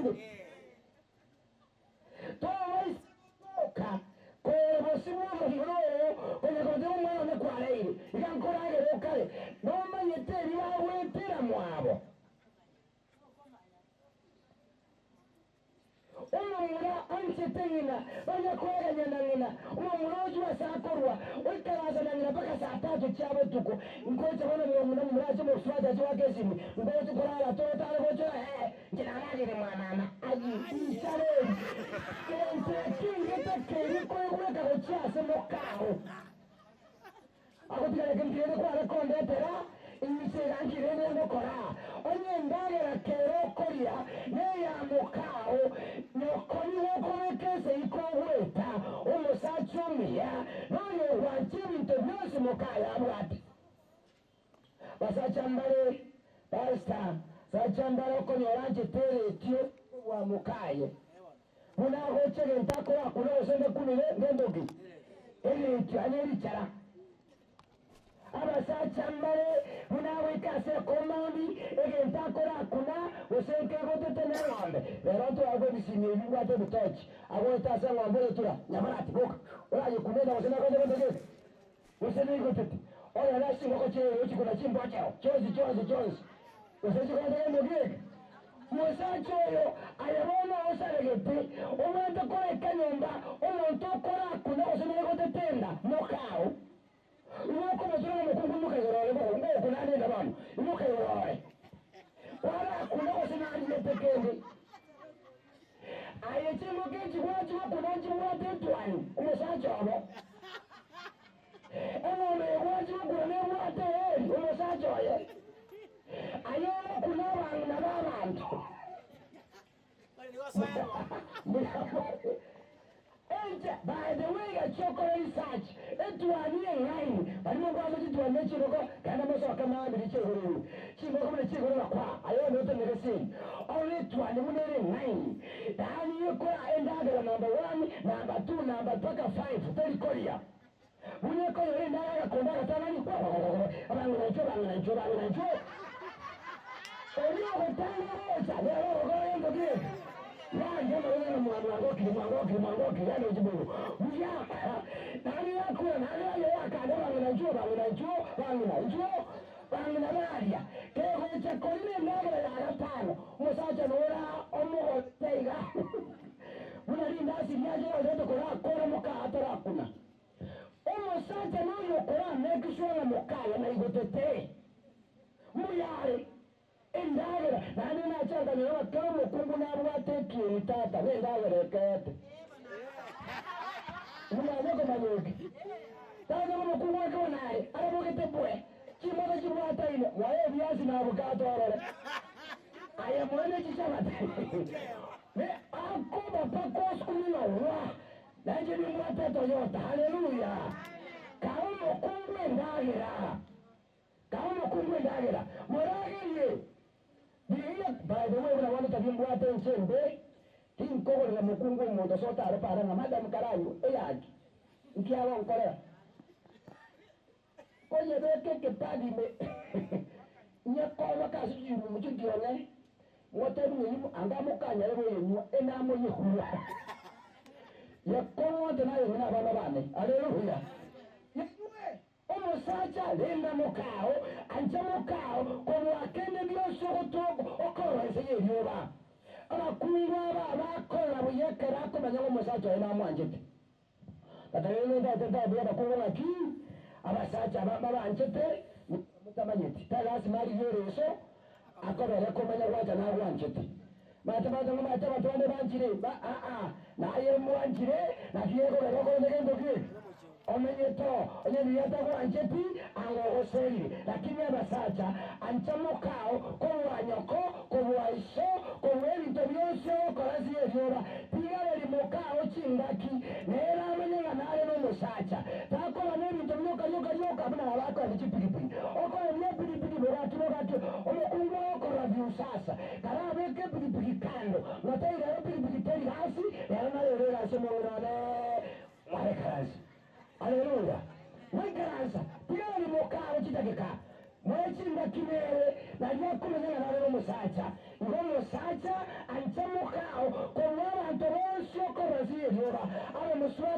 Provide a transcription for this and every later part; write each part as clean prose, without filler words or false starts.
kende. Tobaisa gotoka korwa bosio bw'omomura oo konya goteba omwana one kwareire, iga nkoragere okare, nomanyete ebi bagwetera mwabo. Omomura anchete ng'ina, baria koegania na ng'ina. Omomura oyio ase akorwa, oikaransa na ng'ina mpaka saa tatu chia botuko. Nkocha bono omomura omomura ase omosubati ache goaka esimi, ngocha korara toro tare gocha ee, inche narageire mwa mama. Ayio, inchara eri, gento ekinge takeiri koigweka gochia ase mokao. Agotiga reke nkirende kware kondetera inche iga nkirende ngokora. Onye endagera kere okoria neya mokao, nyoko nigo okobeka eseiko ogweta omosacha omuya, noyo ogwancha ebinto bionsi mokaye abwate. Basacha mbare, Pastor, sacha mbare okonyora anchete eretio kobua mokaye. Buna agocha egento akorakune gose ndekunire ngento ki? Eretio anye richara. Abasacha mbare buna agoika ase ekomaundi egento akorakuna gose nkegotete neng'ombe. Rero ntware ebisimio ebi bibwate ebitochi. Agoeta ase eng'ombe oyetura, nyaborati boka. Orayekune enda gose nekonye gento geke. Gose neigotete oyore ase chingoko chiaye ochikuna chimbocheo chionsi chionsi chionsi, gose chikonye gento geke. Omosacha oyo aye bono osaregete, obwate koreka nyomba omonto okorakuna gose naigotete enda mokao. Igo okomotura nomokungu imoka igoro ore bogo, ngokuna ande enda bono, imoka igoro ore. Kwarakuna gose nariete kende. Aye chingoko echi gwachia gokuna nchibwate etwani, omosacha obo. Eng'ombe eye gwachia gokuna nebwate eeri, omosacha oye. Aye ogokuna abang'ina b'abanto. Enche, by the way gachia okore research, etwani eng'aini, baria mobwate chitwani ne chingoko, genda mosoke maambia riche igoro ime. Chingoko buna chikorera kwaa, aye bono otenene esegi. Orore etwani buna ere eng'aini. Yaani ekora endagera number one, number two, number mpaka five, teri koria. Buna ekonyora endagera agakonda agatang'ani, kwa-kwa-kwa-kwa-kwa, abang'ina inchuo, abang'ina inchuo, abang'ina inchuo. Oria ogotanga gocha, nere ogokora gento ki? Yaani amang'ana ng'a mwangokire, mwangokire, mwangokire, yaani ochibugu buya. Naende yakura, naende aye yakanda abang'ina inchuo, abang'ina inchuo, bang'ina inchuo, bang'ina baria. Kegocha korina endagera ya gatano, omosacha nora omogorete iga. Buna rindasi riaye riagochete korakora moka atarakuna. Omosacha noyo okoramekiswa ng'a mokaye naigotete. Mbuya are endagera, naende nache nkanyora ng'a kera omokungu nabwate ekieni tata nendagera ekeete. Monyare komanya eke? Tata omokungu ekero nare arabogete bwe chimoto chibwataine, moe ebiasi na avocado orore. Aye moe ne chichabati. Ne akoba mpaka osukumiwa wa. Nainche nimbwate Toyota. Haleluya! Kaa omokungu endagera. Kaa omokungu endagera. Moragerie. Rigiya, by the way, buna bono tabimbwate inche embe, tinkogorera mokungu omonto ase otare para ng'a madam karanywe eyaki. Nki agonkorera? Koyebeka ekepadi ime, nyekoboka ase chirumu chione, motebi ng'a anga mokanyare boyenywa, enamoyehua. Yekong'ote nayenywe na abana bane. Haleluya! Yenywe. Omosacha, renda mokao, ancha mokao, kobua kende gionsi ogotwa okorora inse y'erioba. Abakungu aba abakorora buya ekero akomanya ng'a omosacha oye namwanchete. Bakarenda ntaete ntabe abakungu ng'aki abasacha aba mbabanchete motamanyeti tari lasima arigie ereso akobere komanya gwancha nagwanchete mache mache ng'a mache abanto bande banchire ba aa naye mbwanchire naki gekogera okorende gento ki omenyete oo onye riria atagwancheti anga ogoserire lakini abasacha ancha mokao kobua nyoko kobua iso kobua ebinto bionsi ogokora ase erioba Tigareri mokao chingaki, nere amanye ng'a nare nomosacha. Takoba nebinto bioka rioka rioka buna aba akoenda chipigipigi. Okoendia epigipigi bogaki bogaki, omokungu ogokorora viusasa. Karabeke epigipigi kando, ng'a tari rero pigipigi teri gasi, rero narero egasi omong'ina one mwaikaransa. Haleluya! Mwaikaransa, tigareri mokao chidakika. Moe chingaki nere, nario akomenya ng'a nare nomosacha. Igo omosacha anche moka.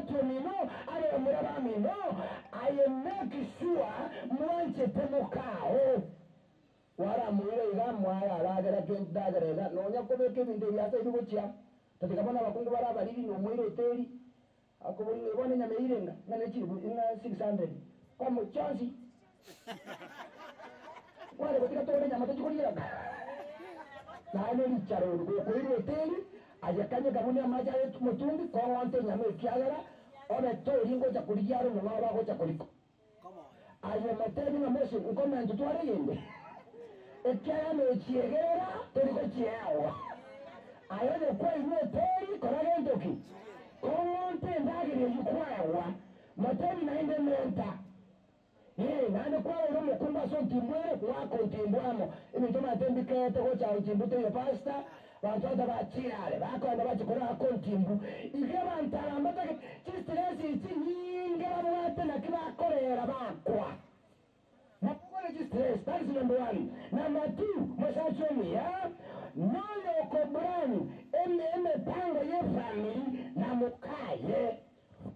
Mosubati omino, abamura bamino, aye make sure mwanchete mokao. Kwaramoire iga, mwararagera kendagera iga, nonya kobeka ebinto ebi ase ebi gochia, tatiga bono abakungu bare abariri, nomoire hoteli, akoboria ng'a bono enyama eyio irenga? Ng'a ne chilifu ng'a 600, kwamo chionsi. Kware gotiga togore enyama tochie koriera nka. Naende richaro ori gokoirwa hoteli, aye kanyeka buna amache aye motungi, kong'onta enyama ekiagera obe tori ngocha korigia are omong'ao bagocha koriko. Aye motebi ng'a Mose, nkomenta tware eyende, ekiagera nochiegerera tori gochieagwa. Aye onye kwairwe hoteli, kora gento ki? Kong'onta endagera eyio kwaegwa. Motebi naende menta. Ee, naende kwabeire omokungu ase ontimbu ere, goaka ontimbu amo. Ebinto omanyete mbikeete gocha ontimbu teiyo pastor, banto ata bachire are, bakoenda bachia koraaka ontimbu. Iga abanto aba mbatagete chistress echi chinyinge babwate naki bakorera bakwa. Mobogore chistress, that is number one. Number two, mosacha omuya, noyo okobran emepango yefamiri na mokaye.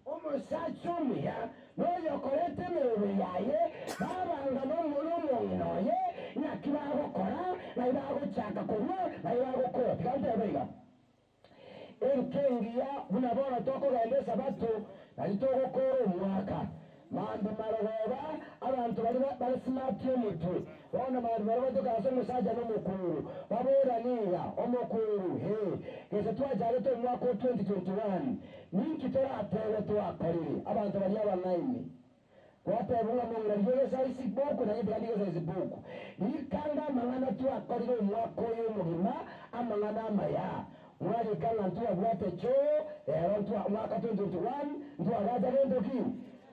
Omosacha omuya noyokoreta emeroberi yaye, babanga nomong'ina oye, naki bagokora, ng'ai bagochaka korwa, ng'ai bagokora. Tiga ntebe iga, Enka engiya buna bono tokogenda Esabato, nari togokora omwaka. Mambia marogoba abanto baria bare smart omotwe, bono mambia marogoba toka ase omosacha na omokungu, baborane iga, Omokungu, hee, gese twacharete omwaka o 2021, Ninki toratebe twakorire abanto baria abang'aini? Gwatebwa ng'a mong'ina rigia egesaisi book naye tiga ndigie egesaisi book. Rikanga amang'ana twakorire omwaka oyo omogima amang'ana amaya. Mwarika ng'a ntwabwate choo rero ntwa mwaka 2021 ntwagacha gento ki?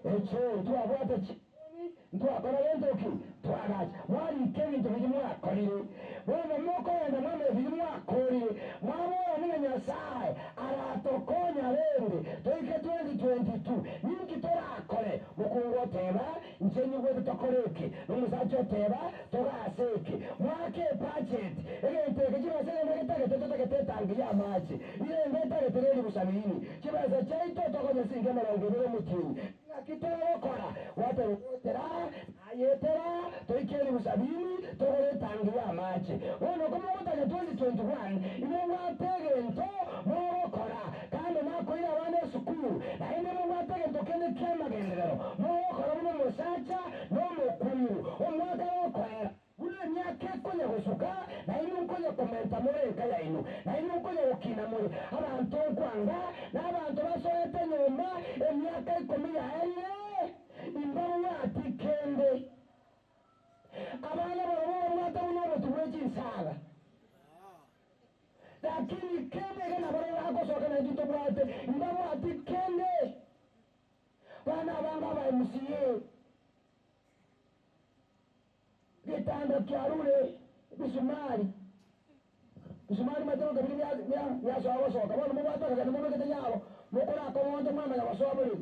Echoo ntwabwate chieni Ntwakora gento ki? Twagacha. Mwarika ebinto biria mwakorire. Bono mokogenda mwamanya biria mwakorire, mwaborani ng'a Nyasae aratokonya rende toike 2022. Ninki torakore? Mokungu oteba, Inche nyigwete tokore eke. Na omosacha oteba, Togase eke. Mwake ebudget. Egento eke chibesa egento getagete totagete etangi y'amache. Irende etagete neribu sabini. Chibesa chiaito tokonya siringi emerongo ebere omotienyi. Naki togokora? Gwateba goetera, nayetera, toike elifu sabini, togore etangi y'amache. Bono komogotacha 2021, inwe mbwate egento mogokora, kando nakoira abana esukuru, naende mobwate egento kende ki'amagenderero mogokora buna omosacha na omokungu, omwaka gokoera. Buna emiaka ekonya gosuka, nainwe nkonya komenta more enka yaino, nainwe nkonya gokina more abanto nkwanga, na abanto basoete nyomba emiaka ikomi yaerire, imbabwati kende. Abana barabwo babwate buna obotu bwe chinsaga. Lakini kende iga nabarabwo bagosoka naintwe ntobwate, imbabwati kende. Bana abange aba MCA. Getanda kiarure ebisumari, ebisumari omanyete goika biria bia biasoa gosoka. Bono mobwate akageni mobekete nyabo, mokorakong'onte mwamanya gosoa borere.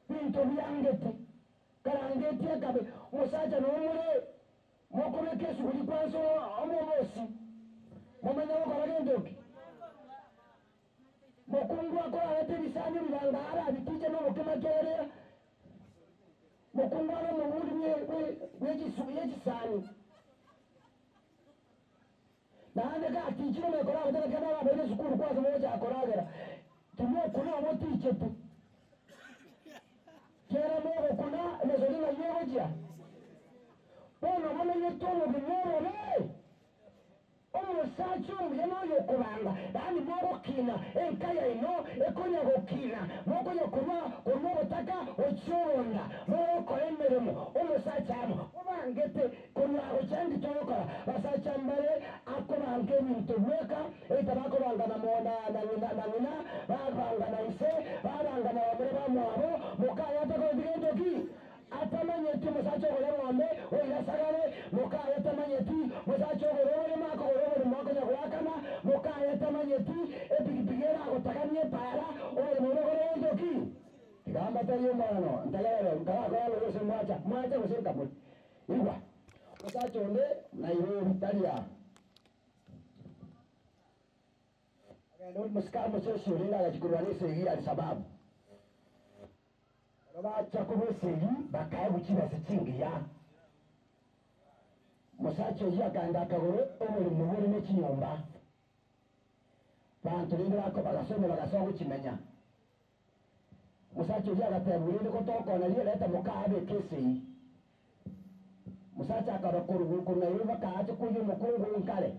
Binto biangete, karangeti akabe, omosacha nomore, mokobeka esuguri kwansa omobosi, momanye gokora gento ki? Mokungu akorarete ebisanio bibanga arabitiche nobokima ekiagera mokungu are omoburi bwe chisani. Naende gatichire omekora agoteba kende arabeire esukuru kwanza mogochaka koragera timokuna omotichete. Kera mogokuna emesori ng'ai egochia. Bono bonainete obogima obobe. Omosacha omuya noyokobanga, yaani mogokina enka yaino ekonya gokina, mokonya korwa korwa obotaka gochia obonda, mogokora emeremo omosacha amo mobangete korwa gochia ndi togokora. Basacha mbare akobanga ebinto bweka, eita bakobanga na mo na na ng'ina na ng'ina, babanga na ise, babanga na bamura bamwabo, mokaye atakoreti gento ki? Atamanyeti omosacha ogora eng'ombe, oirasagare, mokaye tamanyeti mosacha ogora oboremo akogora oboremo akonya goakana, mokaye tamanyeti epigipigi eragotaganie epaara, oboremo oria ogore gento ki? Tiga mbaterie omogano, ntegerere, nkarakora bobe gose mwacha, mwacha gose nkamori. Igwa, omosacha onde Nairobi tari aa. Akagenda oria mosike amocheshi orenge agachia korwana esegi ya Al-Shababu. Ekero bachia korwa esegi bakaegwa chibesa chingiya. Omosacha oyio akaenda akagora oboremo bore ne chinyomba. Banto rende bagasonya bagasoa gochimenya. Omosacha oyio agatebwa, Rende gotokoneria, reta moka abeke esegi. Omosacha akarora korwa Nairobi bakaacha koyia omokungu nkare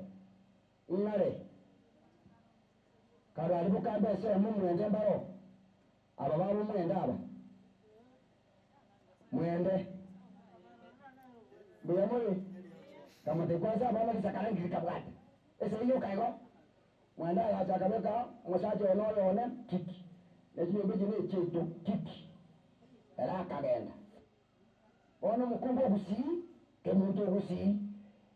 ng'are. Karwa aria bokambe ensemo mwende mbaro aba babo mwende aba mwende mbuya more kamotebia kwanza abana risakara ngiri kabwate esegi yoka igo mwende agacha akabeka omosacha one oyo one kiki ne chinyomba echi ne echiaito kiki ere akagenda. Bono omokungu o Gusii, kemonto o Gusii,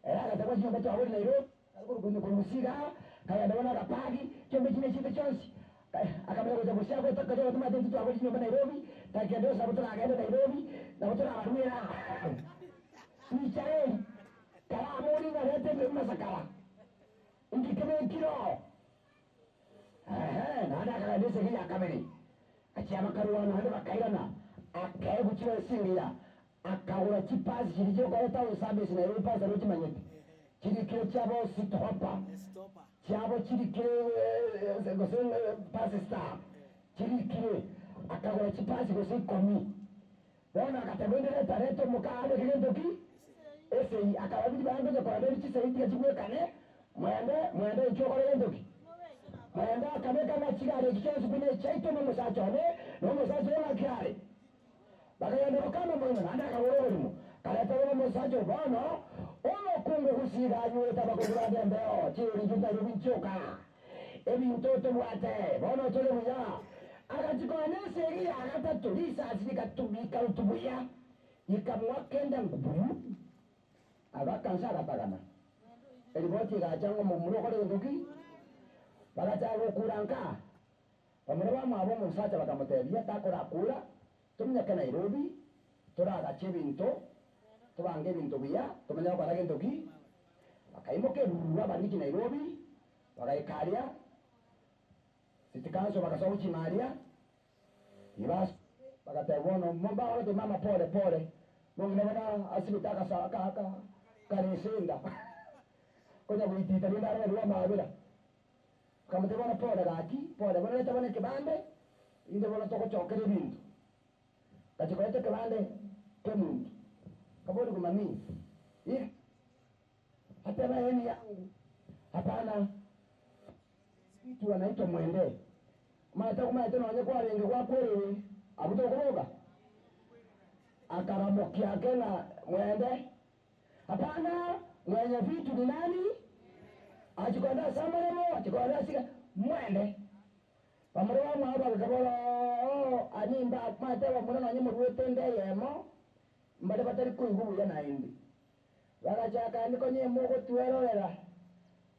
ere agatebwa chinyomba twabori Nairobi, kare korwa korwa Gusii igaa, kagenda bono agapagi chinyomba echi ne chinto chionsi, akamanya gocha Gusii agoeta karia ogotomate intwe twabori chinyomba Nairobi, takende gose nabo toragende Nairobi, nabo torabarwere aa. Richa eri, karamori ng'a reta emasakara, inki kebekire oo? Ehe, naende akagenda esegi ya kabere, Achia bakarwana naende bakairana, akaegwa chibesa engiya, akagora chipasi chiria chigokorwa town service Nairobi pastor nochimanyete, chirikire chiabo city hopper, chiabo chirikire gose bus star, chirikire, akagora chipasi gose ikomi. Bono agateba onde reta reta omoka abeke gento ki? Esegi. Akababia ribaga ngocha korenda chisegi tiga chigwekane, mwende mwende inchuo okore gento ki? Mwende akabeka ng'a chigari echi chionsi pi nechiaito na omosacha one, na omosacha oyo ng'aki are. Bakagenda gokama moino, naende akagora oborimo, akareta bono omosacha oyo. Bono omokungu gusii anyorete abakungu bande embeo, chirori inche Nairobi nchioka, ebinto tobwate, bono tore buya. Agachia konya esegi ya gatato, risasi rikarutu buya, rikamoa kenda nguru, agakansa agatagana. Eriboti egacha ng'a omomura okore gento ki? Bagachaka gokura nka. Bamura bamwabo omosacha bakamotebia, Takorakura, tominyoke Nairobi, toragache ebinto, tobange ebinto buya, tomanye gokora gento ki? Bakaimoka eruru abariki Nairobi, bagaika aria City Council bagasoa gochima aria, Ribas bagateba bono mbagorete mama pole pole mong'ina bono asibete akasa aka aka karese enda konya goitita rende arorerwe amabera bakamotebia bono pole gaki pole bono reta bono ekebande rinde bono togochokera ebinto gachia koreta ekebande kemunto kaborigwe mami ih ateba eni yangu hapana. Vitu wanaitwa mwende. Omanyete omanyete nonye kwarenge gwakwereire abwo tokoboka? Akaramokia ake ng'a mwende. Hapana, mwenye vitu ni nani? Achia kogenda ase amaremo, achia kogenda ase iga, mwende. Bamura bamwabo bagakabora oo, ani mba omanyete bamura nonye moruete ende eyemo, mbare batari koigwa buya naende. Bagachaka ande konya emogotwerorera,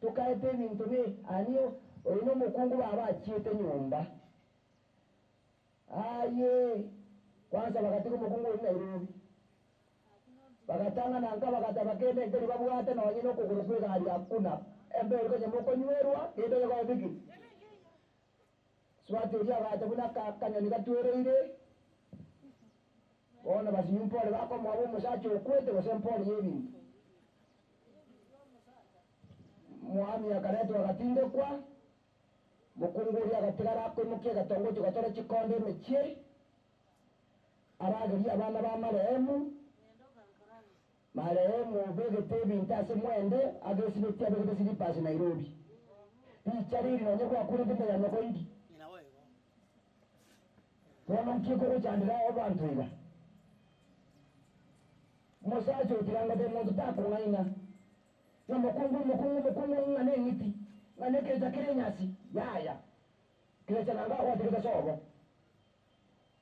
tokaete ebinto ne ani oyo nomokungu baba achiete nyomba. Aye kwansa bagatiga omokungu oria Nairobi. Bagatang'ana nka bagateba kende nkeri babwate nonye nokogoro kw'egari hakuna emberi konya mokonywerwa kende onye koba biki. Swati oria agacha buna akanyoni gatwereire. Bono basinyu mpore bakomoa omosacha okwete gose mpore y'ebinto. Moami akaretwa agatindekwa, mokungu oria agatigara akoimokia egetongo gochia gotora chikondo emechie, aragerie abana ba marehemu, marehemu obegete ebinto ase mwende, agesibetie abegete slippers Nairobi. Richa riri nonye gwakurete emeyano koindi. Bono nki ekogochandera abanto iga? Omosacha otiga ngate monto takong'aina, ng'a mokungu omokungu omokungu ng'a neng'iti, ng'a nekerecha kere enyasi, yaya. Kerecha nanga agwatigete sobo.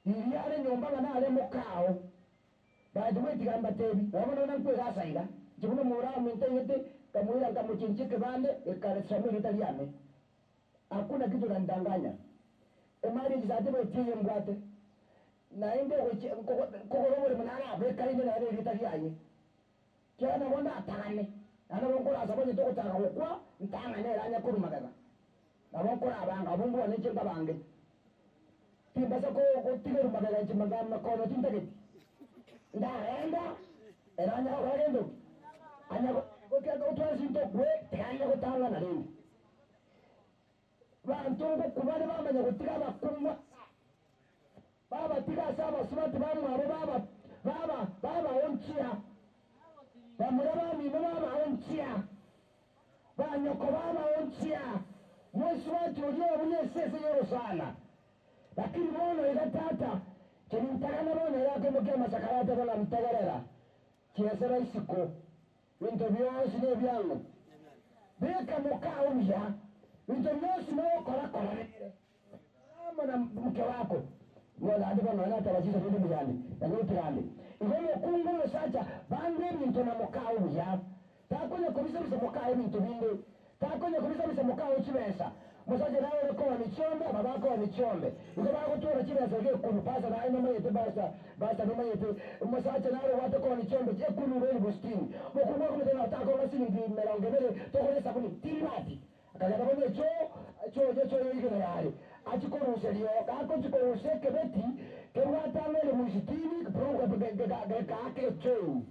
Riria are nyomba ng'a nare mokao, baete gwetiga mbatebi, nabo bono buna nkwegasa iga, inche buna omorao ominto aigete, nkamoira nkamochenchia ekebande, gekaresoma erieta riane. Hakuna kitu unanidanganya. Emarriage certificate eye mbwate, naende ogochia nkogora oboremo narabekaine nere erieta riaye. Kiagera nabo ndatagane, naende nabo nkorasa onye togochaka gokwa, ntang'ane ere anye korwa magega. Nabo nkorabanga abwo mbwane inche mbabange. Timbasa gotigerwa magega inche makono tintageti. Ndagenda, ere anya gokora gento ki? Anya gotwara sinto okwe, tiga anya gotang'ana rende. Banto ngokwa bare bamanya gotiga abakungu ase babatiga ase abasubati bamwabo baba baba babaonchia bamura bamino babaonchia banyoko babaonchia mosubati oria obuna esese yorosana lakini bono iga tata chinintagana bono yakoimokia amasakarate bona ntegerera chiesera isiko binto bionsi na ebyango bika mokao buya binto bionsi nokorakora rere amo na mke wako bono ande bono nataba chiso binde muyande nagotigande igo omokungu omosacha bange ebinto na mokao buya takonya kobisabisa mokao ebinto binde takonya kobisabisa mokao chibesa musacha nawe orekoa nichombe aba bakoa nichombe igo bagotwara chibesa gekuru pasa naye nomayete basa basa nomayete musacha nawe obwate koa nichombe ekuru reri bustini mokungu akomotebia otakonga siringi mirongo ebere togore esabuni tiribati akagenda bono echo echo echo igeno yare achikoruserio gakochikorusia ekebeti kebwatanga ere busitini gekaaka echou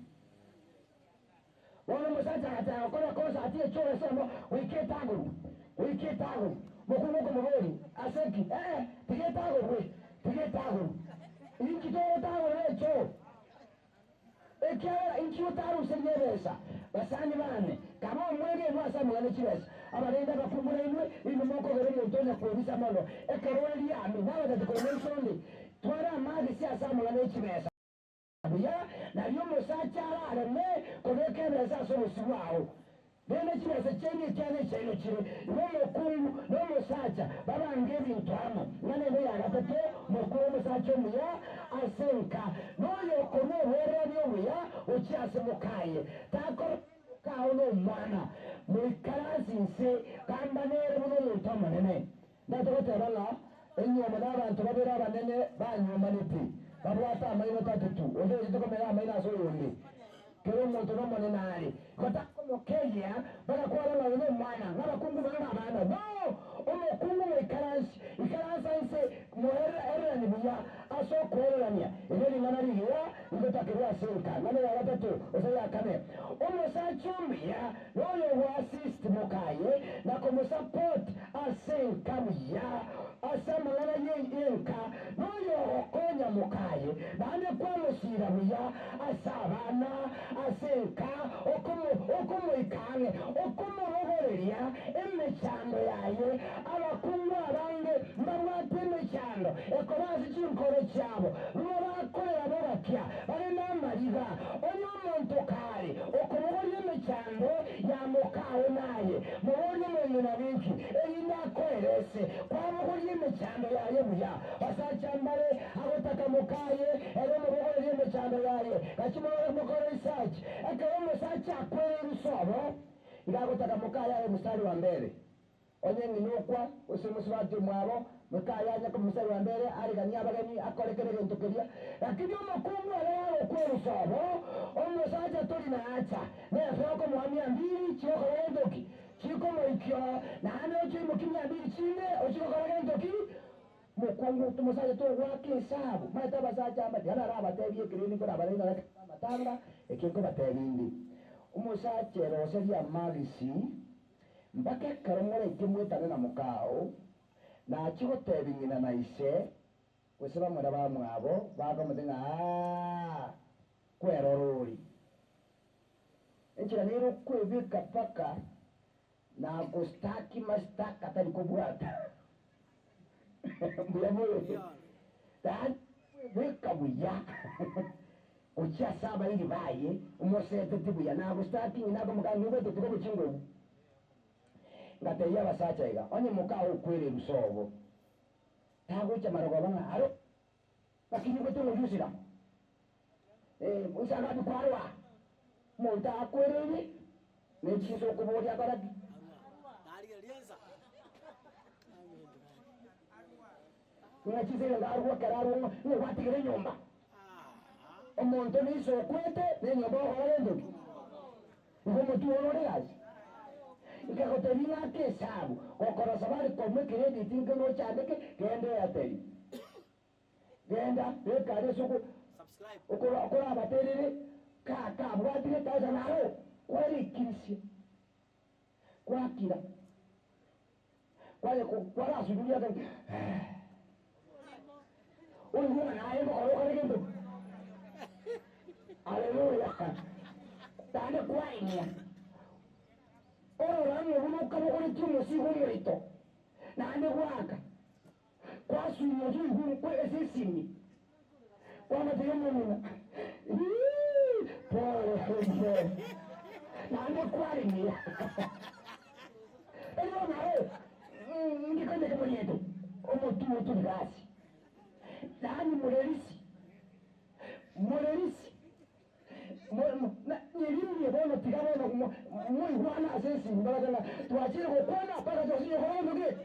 bono omosacha agataka gokora concert echou esemo goika etagorwe goika etagorwe mokungu okomobori aseki ee tiga etagorwe tiga etagorwe inki togotagorera echou ekiagera inki otaruseria ebesa basani bane kaba omwegenu ase amang'ana chibesa abarende abakumbura inwe inwe mokogera omonto onya kwebisa mono ekero riami nabatati korema ensonde twara amagisi ase amang'ana echibesa buya nario omosacha arareme kobeka ebesa ase obosi bwao rende chibesa chiaino ekiana echiaino chire igo omokungu na omosacha babange ebinto amo ng'ana ende ya gatato mokuru omosacha omuya ase enka noyo okorwa obwereri obuya gochia ase mokaye takora mokao na omwana moikaransi nse gamba nere buna omonto omonene ndatogoteba ng'a enywomo na abanto babere abanene banywomanete babwate amaino tatu onde ochete komera amaino ase oyonde kero omonto na omonene are gotakomokeria bagakwara ng'a oyo na omwana ng'abakungu banga abana no omokungu moikaransi ikaransa nse moererani buya ase okoererania erio ring'ana rigiya rigotakerwa ase enka ng'ana ya gatato ase ya kane omosacha omuya noyo gwasist mokaye na komosupport ase enka buya ase amang'ana yenka noyo ogokonya mokaye naende kwamosira buya ase abana ase enka okomoikang'e okomorogoreria emechando yaye abakungu abange mbabwate emechando ekoba ase chinkoro chiabo buna bakorera bogakia bare na amariga onye omonto kare okomogoria emechando ya mokao naye mogorie omong'ina binki erinde akoerese kwamogoria emechando yaye buya basacha mbare agotaka mokaye ere omobogoreria emechando yaye gachimokora research ekero omosacha akwere ebisobo iga agotaka mokaye aye mstari wa mbere onye ng'ina okwa ase mosubati mwabo mokaye anya mstari wa mbere arigania abageni akorekere egento keria lakini omokungu ere agokwa ebisobo omosacha tori naacha nefe okomoa mia mbili chiokora gento ki chikomoikio naende ochoimoki mia mbili chinde ochigokora gento ki mokungu omosacha togwaka esabu maete abasacha ambati ana arabatebia ekereni nkora abarei amatanga ekio nkobatebia indi omosacha eroseria amagisi mpaka ekero moraike mwetane na mokao nachigotebia ng'ina na ise gose bamura bamwabo bakomote ng'a aa kwerora ori enchera nere okwebeka paka nagostaki mashtaka atari kobwata mbuya moyo beka buya gochia ase abairi baye omoseteti buya nagostaki ng'ina akomokanga nigweteti kobochingobu ngatebia abasacha iga onye mokao okwere erusobo tagocha marogoba ng'a aro lakini gwete ng'oyusira nsagabi kwarwa omonto akwereire nechiso okoboria akoraki ng'a chisere ngarwa ekero arwa ng'ogwatigera enyomba omonto niso okwete na enyomba okora gento ki igo omotu ono ore gasi. Nkagotebia ng'a ake esabu, gokora Safaricom ecredit nke nochandeke, genda Airtel. Genda, beka aria ase oko okora okorabaterere ka kabwatire tacha naro, kwarikirisia, kwakira, kwaye kwarasuduria ake oigwe ng'a naye ngokora okore gento ki. Haleluya! Naende kwarimia, orora ng'a buna okabogoretie omosigo omorito, naende gwaaka. Kwasunywa oigwe kwe ase esimi, kwamoteebia omong'ina, Ii, pole pole, naende kwaremia. Erio naro ngekonye kemonyete omotuo tori gasi, yaani morerisi, morerisi. Nyerimie bono, tiga bono moigwane ase esimi, bagacha ng'a twachire gokwana mpaka twasinye gokora gento ki?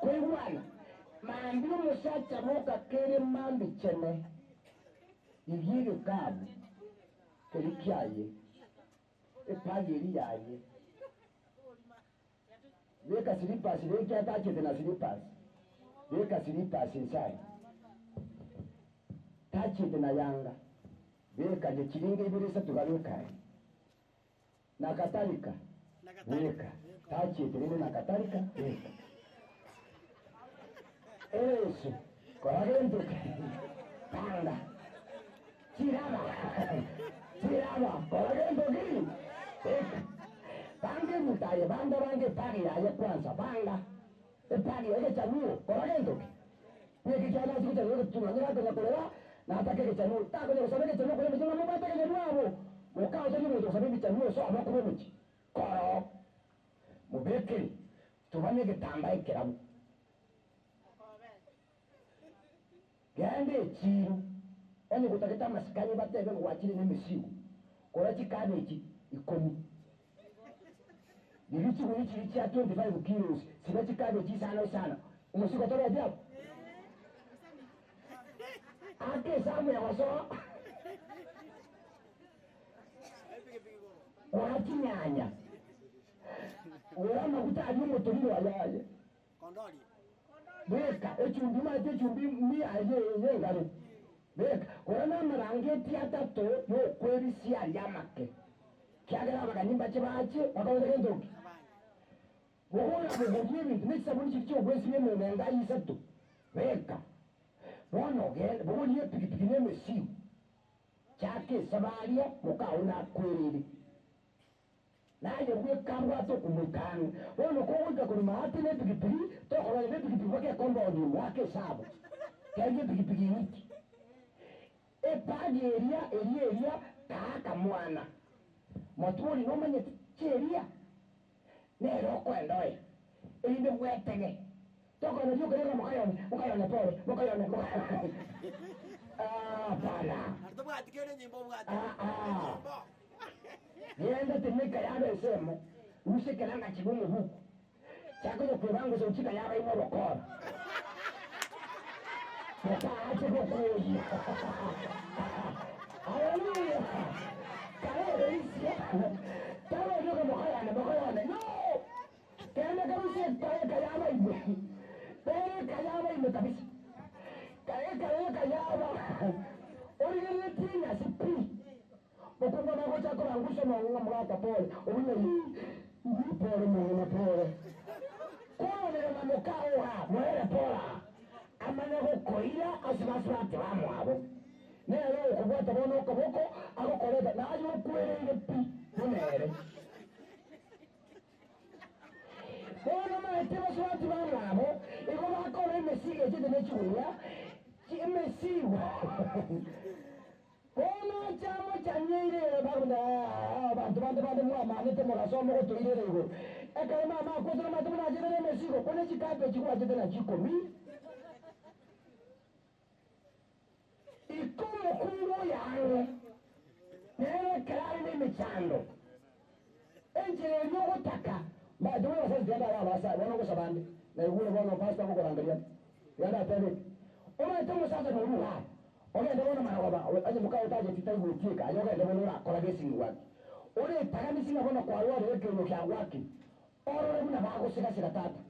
Koigwana. Mambia omosacha boka kere mambia chene, rigia egekabu keria kiaye, epagi eria yaye, beka slippers renki atachete na slippers, beka slippers inside, tachete na yanga. Beka nyechiringa ibere isato gabeka aye, na katarika, beka, tachiete rende na katarika, beka. Ereso, kora gento ki? Tanga. Chiraba, chiraba, kora gento ki? Beka. Banga ebuta aye, banga banga epagi yaye kwanza, banga epagi egechanuo, kora gento ki? Naki ekiagera ase gochia gotunywa nigo akonya korera, na atake egechanuo, takonya gosaba egechanuo korwa emechie, ng'a mobwate egechanuo abwo. Mokao tari omonto ogosaba ebichanuo ase oboku bw'omochie. Koroo, mobekere tuba negetambaa ekerabu. Genda echiiro, onye gotagete amasikani batebe ng'a gwachire nemesigo, gora chikabechi ikomi. Riria chigunia chiria chia 25 kilos chibe chikabechi isano isano, omosigo toreti abwo? Aka esabu egosoa. Gora chinyanya, gora amaguta aria omotoriro aya aye. Beka echumbi omanyete echumbi mia eye y'engano. Beka gora namarangeti atato y'okwebisia aria amake, kiagera abageni mbache bache bakore gento ki? Bogora bogoria ebinto ne chisabuni chiria chi'ogwesibia emenwa engayi isato. Beka bono ogende bogoria epigipigi na emesigo. Chaka esabaria mokao nakwereire. Naye bweka abwate okomoika ang'e. Bono kogoika korwa maate nepigipigi, tokorwania nepigipigi mpaka ekombaondi ime, aka esabu. Kengia epigipigi eng'iti. Epagi eria, eria, eria, kaa akamwana. Motwori nomanyeti chi'eria? Nere okoenda oye, erinde bwetege. Tokorora rioka rioka mokayone, mokayone pole, mokayone, mokayone. Ah, hapana. Naende tobwati kende enyimbo obwate. Ah, ah. Enyimbo. Genda temeka yabe ensemo, rusia ekeranga chibe omobuku. Chakonya kwebangusa gochika yaba ime obokora. Mokaache gokoyia. Haleluya! Karereisia. Tarorioka mokayane, mokayane. No! Kende kabisa eka yaba ime. Bera eka yaba ime kabisa. Eka eka yaba. Origereretie enyasi pi. Mokungu amagocha akorangusa omong'ina ng'a mogaka pole, obuna ii pole mong'ina pole. Kwanera na moka oo aa, moere pole aa, amanye gokoira ase basubati bamwabo. Nere ogokobwata bono okoboko agokoreta, naye okwereire pi buna ere. Bono omanyete basubati bamwabo igo bakora emesigo echete ne chigunia, emesigo. Bono chiamochanyeire ere bakobuna, Aa, abanto bande bande mwamanete mogasoma gotoirera igoro. Ekero mama akwete nomanyete buna achete nemesigo, ko ne chikabechi gwachete nachio ikomi. Ika omokungu oyo ang'e nere ekero are nemechando. Enchera eria ogotaka. Mbaete buna abasacha tiga ndabe abasae, bono ngosaba nde, naigure bono pastor agokorangeria, tiga ndatebe eke. Omanyete omosacha noria igaa, ogende bono marogoba, onye mokao otacheti taigweti eka, aye ogende bono orakora gesingwa ki? Oretaganisi ng'a bono kwarwarire ekeunyo kiagwakire. Orore buna bagosigasega tata.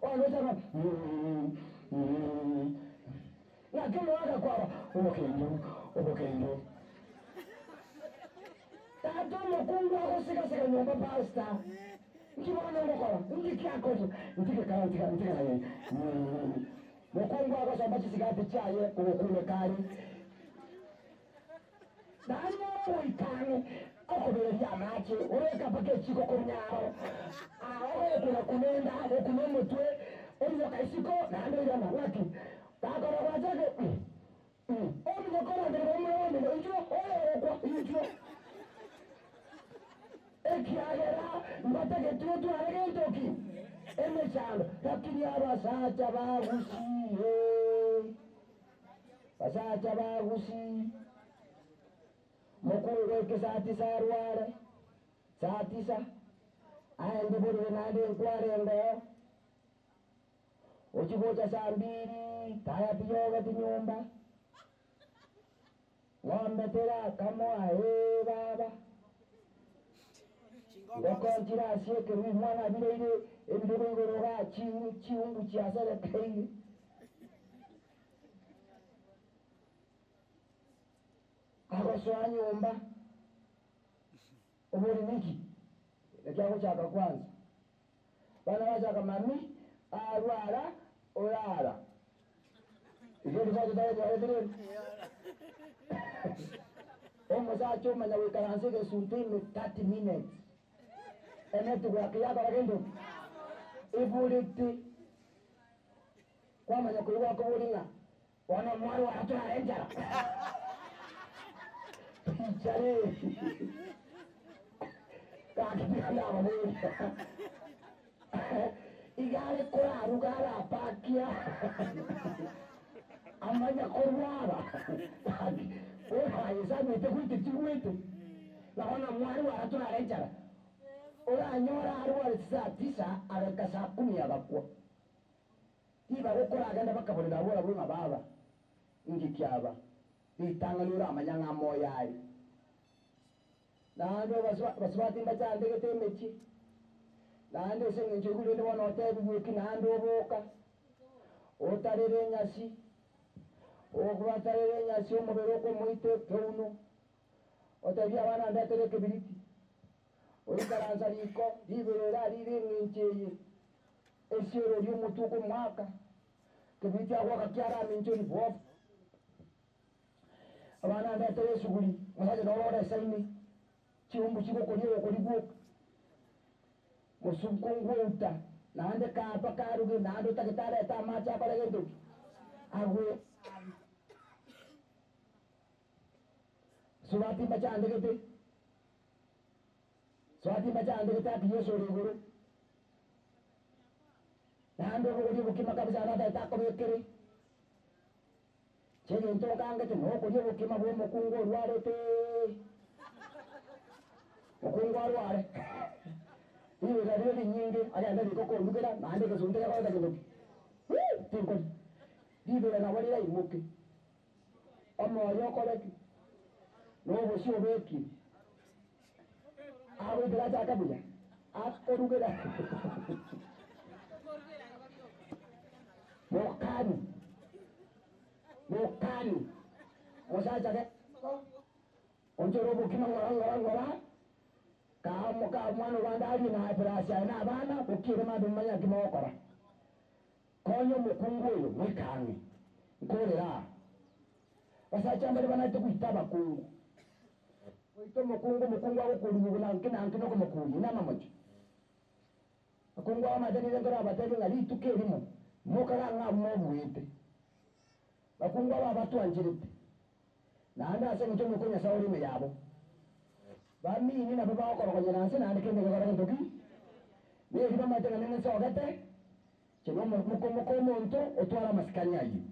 Ogocha ng'a Naki omogaka kwaba obokendu, obokendu. Tata omokungu agosigasega nyomba pastor. Nki bono ngokora? Nki kiakoria? Ntige kara ntiga ntiga naye. Mokungu agosomba chisigati chiaye kogokumeka are. Nanyore goika ang'e okobereria amache, obeke mpaka echiko korwa nyaro, aa ogokuna-kuna enda, gokuna omotwe, ominyoka isiko, naende oirana. Ng'aki? Gakora gwachake, mm, mm, ominyoka orangeria omura omino, inchuo, oyo ogokwa, inchuo. Ekiagera mbatageti otware gento ki? Emechando. Lakini abasacha bagusie. Basacha ba Gusii, mokungu eke saa tisa arware, saa tisa, aende borere naende nkware engoo, ochie gocha saa mbiri, taya tiyogeti nyomba, ng'ombe terakamwa ee baba, ngoko nchirasiekerwe imwana abireire ebirogo igoro igaa chiumbu chiaserekeire. Agosoa nyomba, obori niki? Naki agochaka kwanza. Bana bachaka mami arwara orara. Igo ribwato tarenyorete rende. Omosacha omanya goikaransa egesunte ime 30 minutes. Enetwork yakora gento ki? Eburete. Kwamanya koigwa akoboria ng'a bono omwarwara torare enchara? Richare gaki tiga ndababoria iga are koraruga arapakia amanya korwara gaki orayesamete goite chigwete ng'a bono mwarwara torare enchara oranyore arware chisaa tisa agaika saa kumi agakwa. Tibagokoragenda bakaborera abwo barabwo ng'a baba, inki kiaba? Ritang'ani oramanya ng'a moyo are. Naende abasubati mbachandegete emechie, naende ase engencho eyio rende bono otebigwe eki naende oboka, otarere enyasi, obatarere enyasi omobere okomoita ekeuno, otebie abana ndetere ekebiriti, oikaransa riko, riberera rire eng'encho eye. Esioro ri'omotwe okomoaka, kebiriti agoaka kiaraminche ribofu. Abana ndetere esuguri, omosacha noro ore esaine, chiumbu chigokoria ogokori gwoka. Mosunkungu outa, naende kaaba karuge, naende otagete arete amache akore gento ki? Agwe. Subati mbachandegete, Swati mbachandegete ati Yeso ore igoro. Naende obogorie obokima kabisa natagete akobekere. Chegento nkangete nokoria obokima bwa omokungu orwarete. Mokungu arware. Riberera rire rinyinge agende riko kondugera naende egesunte gekoreta gento ki? Wuu! Tinkori. Riberera nabo riraimoke. Omoyo okore ki? Nobosio obekire. Agoitera achake buya, akorugera mokani, mokani, mosacha ge onchore obokima ng'ora ng'ora ng'ora, kaa moka omwana obande arie na plus aye na abana, bokiere mambia momanye naki mogokora. Konya omokungu oyo goika ang'e, nkorera aa. Abasacha mbare banaete goita abakungu. Goita omokungu, omokungu agokurigwa buna nki na nki nokomokuria, inamamocho. Abakungu abamaete nigo nkorabatebie ng'a rituko erimo mokare ang'e abwo mobuete. Abakungu aba abatwancherete, naende ase eng'encho Omoika o Nyasae ore ime yabo. Bamini nabo bagokorogonyera nse naende kende gekore gento ki? Neri bamaete ng'a ninsogete, inche nomoka omonto otware amasikani ayio.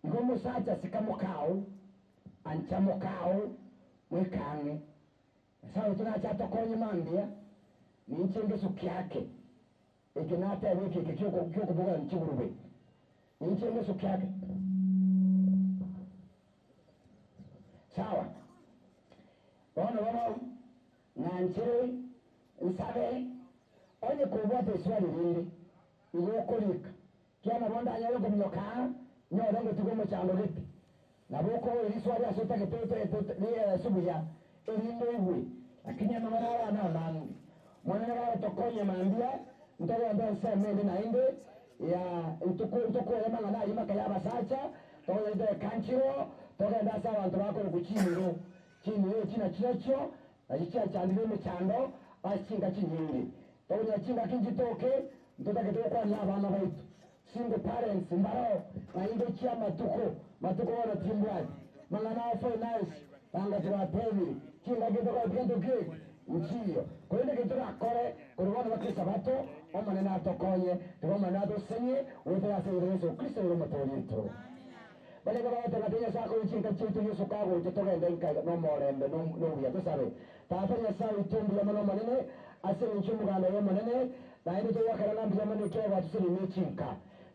Igo omosacha sika mokao, ancha mokao, moike ang'e. Nyasae oito nache atokonye mambia, ninche ngesu kiake, eke nateba eke eke gi'okobogorania chigurube, ninche ngesu kiake. Sawa, bono bono ng'anche nsabe. Onye kobwate eswali rinde, igo okorika, kiagera nabo ndanyare kominyoka aa, nyore ngotiga omochando gete. Nabo okobora riswali ase otagete ri'ereso buya, erinde oigwe, lakini amang'ana aya namange. Omonene gagotokonya mambia, ntogende ensemo ende naende ya ntokore amang'ana ayio maka y'abasacha, togende ekanchero, togende ase abanto bakorokwa chimiro. Chimiro echi nachirechio nachio chiachandire emechando ase chinka chinyinge. Tokonyora chingaki nchitoke, ntotagete gokwanera abana baito. Single parents mbaroo naende chiamatuko matuko bono timbwati mang'ana ao finance tanga twatebire chingaki ntokore gento ki nchiyo korende keri torakore korwa bono baka esabato Omonene atokonye tiga Omonene atosesenie goetera ase erieta ria Yeso Kristo ere omotoori oito. Baria iga bagoteba ng'a Nyasae akoire chinka chiaito Yeso kagocha togende nka nomorembe nobuya tosabe Tata Nyasae oito mbuya mono Omonene ase engencho y'omoganda oye omonene naende togoakera ng'a mbuya mono ekiagera gwatosereire ne chinka.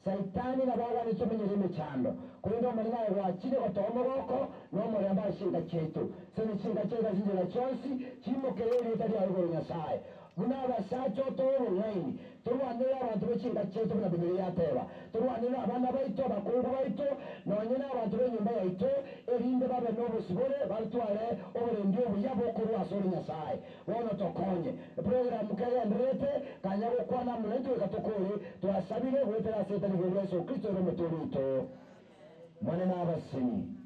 Saitani nabo agwanete tomenyere emechando, korende Omonene aye gwachire gotoa omogoko na omorembe ase chinka chiaito. Semi chinka chiaito ase chinchera chionsi, chiimokerere erieta riao igoro Nyasae. Buna abasacha otoe obong'aini, torwanerere abanto be chinka chiaito buna Bibilia yateba. Torwanerere abana baito, abakungu baito, nonye nabanto b'enyomba yaito, erinde babe nobosibore batware oborendi obuya bokorwa asore Nyasae. Bono tokonye. Eprogramu kegendererete, kanya gokwana amo naintwe goika tokore. Twasabire goetera ase etari igoro ria Yeso Kristo ere Omotoori oito. Monene abaseni.